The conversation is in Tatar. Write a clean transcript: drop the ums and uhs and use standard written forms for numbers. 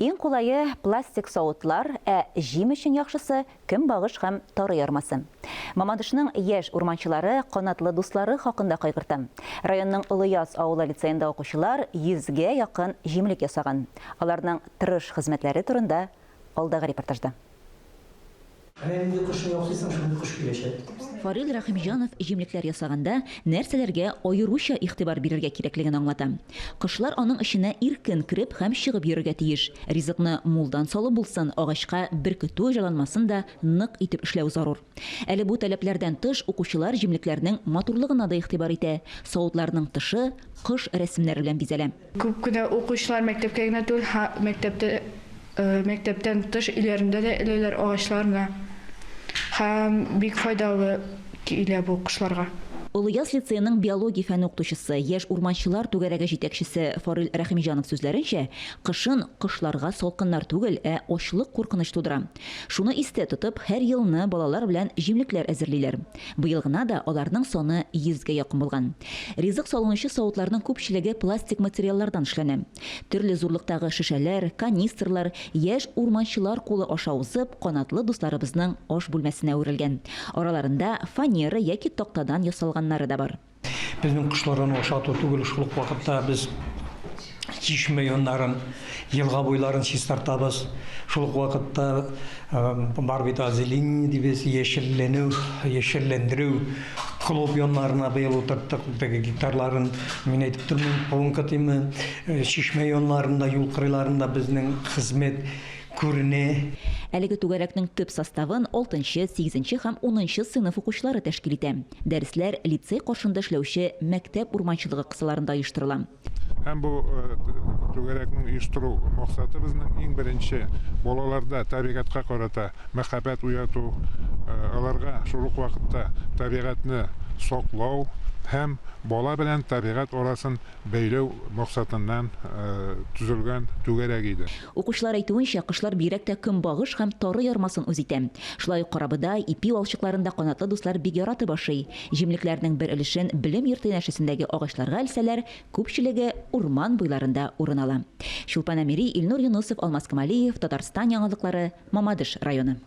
Иң кулае, пластик савытлар, ә җим өчен яхшысы, көнбагыш һәм тары ярмасы. Мамадышның яшь урманчылары канатлы дуслары хакында кайгырта. Районның Олыяз авылы лицеенда укучылар йөзгә якын җимлек ясаган. Аларның тырыш хезмәтләре турында алдагы репортажда. Әнә нинди кошны ясыйсың, шундый кош киләчәк. Фарил Рәхимҗанов җимлекләр ясаганда нәрсәләргә аеруча игътибар бирергә кирәклеген аңлата. Кошлар аның эченә иркен кереп һәм чыгып йөрергә тиеш. Ризыкны мулдан салып булсын, агачка беркетү җайланмасын да нык итеп эшләү зарур. Әле бу таләпләрдән тыш, укучылар җимлекләрнең матурлыгына да игътибар итә. Савытларның тышы кош рәсемнәре белән бизәлә. Күп кенә укучылар мәктәпкә генә түгел, мәктәптә мәктәптән тыш өйләрендә дә эләләр агачларны. Һәм бик файдалы килә бу кошларга. Олыяз лицееның биология фәне укытучысы, яшь урманчылар түгәрәге җитәкчесе Фарил Рәхимҗанов сүзләренчә, кышын кошларга салкыннар түгел, ә ачлык куркыныч тудыра. Шуны истә тотып, һәр елны балалар белән җимлекләр әзерлиләр. Быел гына да аларның саны йөзгә якын булган. Ризык салынучы савытларның күпчелеге пластик материаллардан эшләнә. Төрле зурлыктагы шешәләр, канистрлар яшь урманчылар кулы аша узып, канатлы дусларыбызның аш бүлмәсенә әверелгән. Араларында фанера яки тактадан ясалганнары да бар. Безнең кошларны ашату түгел, шул ук вакытта без чишмә яннарын, елга буйларын чистартабыз. Шул ук вакытта бар бит озеленение дибез, яшелләнү, яшелләндерү. Клуб яннарына быел утырттык, теге гектарларын, мин әйтеп тормыйм, полнка димме, чишмә яннарында, юл кырыйларында безнең хезмәт күренә. Әлеге түгәрәкнең төп составын алтынчы, сигезенче һәм унынчы сыйныф укучылары тәшкил итә. Дәресләр лицей каршында эшләүче мәктәп урманчылыгы кысаларында оештырыла. Һәм бу түгәрәкнең оештыру максаты безнең иң беренче балаларда табигатькә карата мәхәббәт уяту, аларга шул ук вакытта табигатьне саклау һәм бала белән табигать арасын бәйләү максатыннан төзелгән түгәрәк иде. Укучылар әйтүенчә, кошлар бигрәк тә көнбагыш һәм тары ярмасын үз итә. Шулай ук карабодай, ипи валчыкларын да канатлы дуслар бик яратып ашый. Җимлекләрнең бер өлешен белем йорты янәшәсендәге агачларга элсәләр, күпчелеге урман буйларында урын ала. Чулпан Әмири, Илнур Юнысов, Алмаз Камалиев, Татарстан яңалыклары, Мамадыш районы.